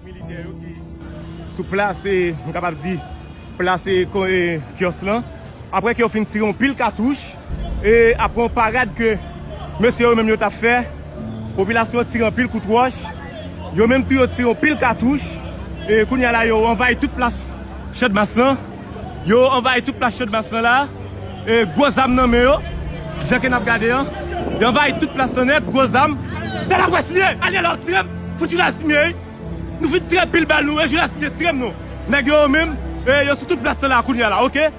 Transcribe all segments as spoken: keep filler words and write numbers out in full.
Militè yo ki sou plas, e, m kapab di, plas, e, ko-, e, kyòs lan. Apre ke yo fin tire yon pil katouch, e apre yon parad ke mesye yo menm yo t ap fè, popilasyon an tire anpil kout wòch, yo menm tou yo tire yon pil katouch, e kounye a la yo anvayi tout plas Channmas lan. Yo anvayi tout plas Channmas lan la. E gwo zam nan men yo. Jan ke n ap gade an. Yo anvayi tout plas lan nèt, gwo zam. Fè laprès li ye. Ariel ap tire m. Fout Judas li ye. Nou fin tire pil bal nou. E Judas li ye, tire m non. Nèg yo menm, e yo sou tout plas lan la kounye a la, oke?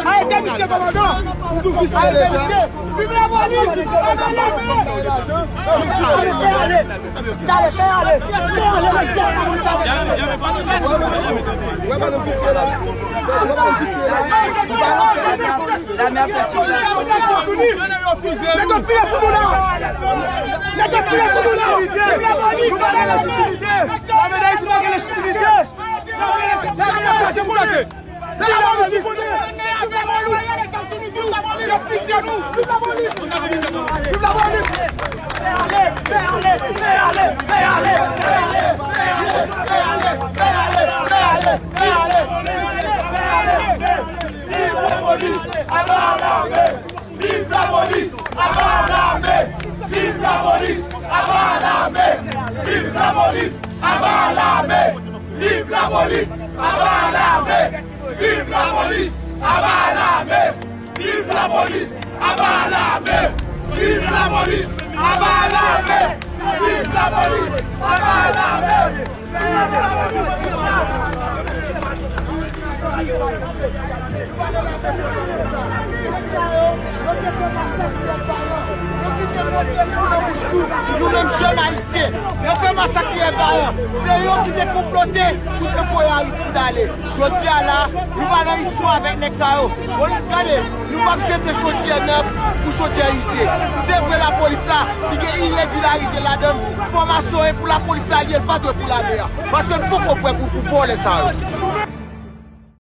Arete misye, kòmandan! Arete misye! Viv lapolis! Fè ale! Fè ale! Fè ale! Fè ale! Nèg yo tire sou nou la! Nèg yo tire sou nou la! Viv lapolis! Viv lapolis! Viv lapolis! Viv lapolis! Viv lapolis! Viv lapolis! Viv lapolis! Viv lapolis! Fè ale! Fè ale! Fè ale! Viv lapolis! Aba lame! Viv lapolis! Aba lame! Viv lapolis! Aba lame! Viv lapolis! Aba lame! Viv lapolis! Aba lame! Viv lapolis! Aba lame! Viv lapolis! Aba lame! Viv lapolis! Aba lame! Viv lapolis! Aba lame! Nou menm jèn ayisyen, yo fè masak Rivyè Vayan. Se yo ki te konplote pou te voye Aristide ale. Jodi a la, nou pa nan istwa avèk nèg sa yo. Bon, gade, nou p ap jete chodyè nèf pou chodyè ize. Se vre lapolis la, li gen iregilarite ladan l. Fòmasyon e pou lapolis la li ye, l pa dwe pou lame a. Paske n poko prè pou, pou vòlè sa yo.